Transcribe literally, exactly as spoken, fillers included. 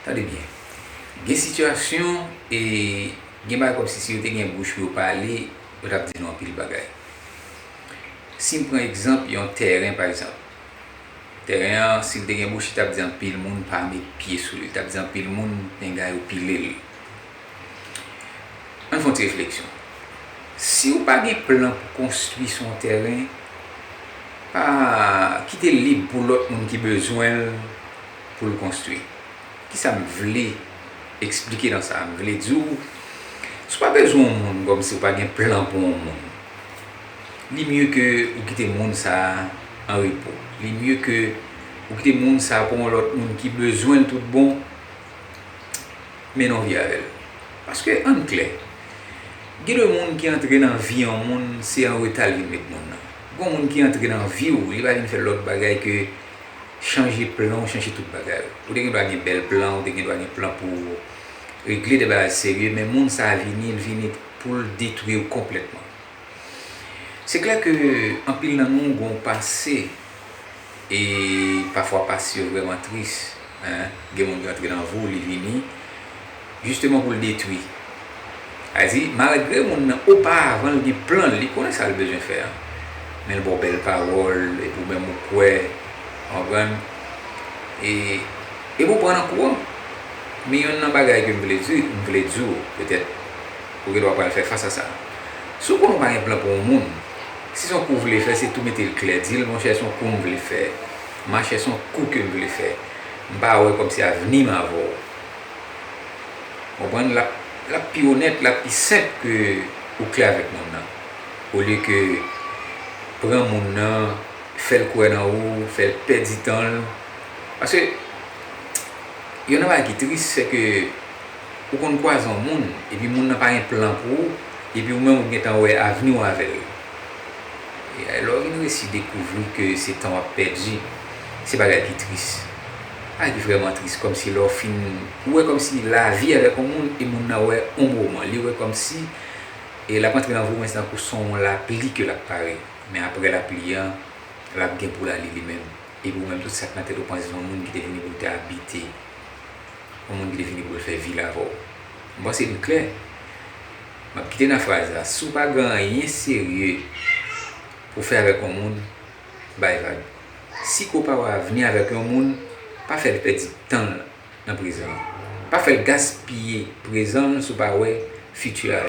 Tande byen. Gen sitiyasyon e gen bagay kòmsi si yo te gen bouch pou yo pale, yo t ap di nou anpil bagay. Si m pran egzanp yon tèren, pa egzanp, tèren an, si l te gen bouch, li t ap di anpil moun pa met pye sou li, li t ap di anpil moun pinga yo pile l. Ann fè yon ti refleksyon. Si w pa gen plan pou konstwi sou yon tèren, pa kite l lib pou lòt moun ki bezwen l pou l konstwi. Kisa m vle eksplike nan sa? M vle di w, si w pa bezwen yon moun, kòmsi w pa gen plan pou yon moun, li mye ke ou kite moun sa a an repo. Li mye ke ou kite moun sa a pou yon lòt moun ki bezwen l tout bon, mennen yon vi avè l. Paske, ann klè, gen de moun ki antre nan vi yon moun, se an reta l vin met moun nan. Gen moun ki antre nan vi w, li pa vin fè lòt bagay ke chanje plan w, chanje tout bagay ou. Ou te gen dwa gen bèl plan, ou te gen dwa gen plan pou w regle de bagay serye, men moun sa a vini, l vini pou l detwi w konplètman. Se klè ke anpil nan nou gen yon pase, e pafwa pase yo vrèman tris. Hein? Gen moun ki antre nan vi w, li vini jisteman pou l detwi. Sa vle di, malgre moun nan, oparavan, l gen plan l, li konnen sa l bezwen fè a, men l ba w bèl pawòl, epi w menm ou kwè, w konprann? E, epi w pran nan kou an. Men yonn nan bagay ke m vle di, m vle di w, petèt, ou gen dwa pral fè fas a sa. Si w konnen w pa gen plan pou yon moun, si se yon kou w vle fè, se tou mete l klè, di l, monchè, se yon kou m vle fè. Machè, se yon kou ke m vle fè. M pa wè kòmsi avni m avè w. Konprann? L ap, l ap pi onèt, l ap pi senp ke ou klè avèk moun nan. Olye ke pran moun nan, fè l kwè nan ou, fè l pèdi tan l. Paske, yonn nan bagay ki tris, se ke ou konn kwaze yon moun, epi moun nan pa gen plan pou ou, epi ou menm ou gentan wè avni w avè l. E lè w vin resi dekouvri ke se tan w ap pèdi, se bagay ki tris. Bagay ki vrèman tris, kòmsi lè w fin, ou wè kòmsi lavi avèk yon moun, e moun nan wè yon moman, li wè kòmsi, e l ap antre nan vi w, men se tankou se yon lapli ke l ap pare. Men apre lapli an, l ap gen pou l ale li menm. Epi ou menm tou, sa k nan tèt ou panse se yon moun ki te vini pou l te abite. Yon moun ki te vini pou l fè vi l avè w. M panse m klè. M ap kite nan fraz la. Si w pa gen anyen serye pou w fè avèk yon moun, bay vag. Si ke w pa wè avni avèk yon moun, pa fè l pèdi tan l nan prezan an. Pa fè l gaspiye prezan l si w pa wè fiti a.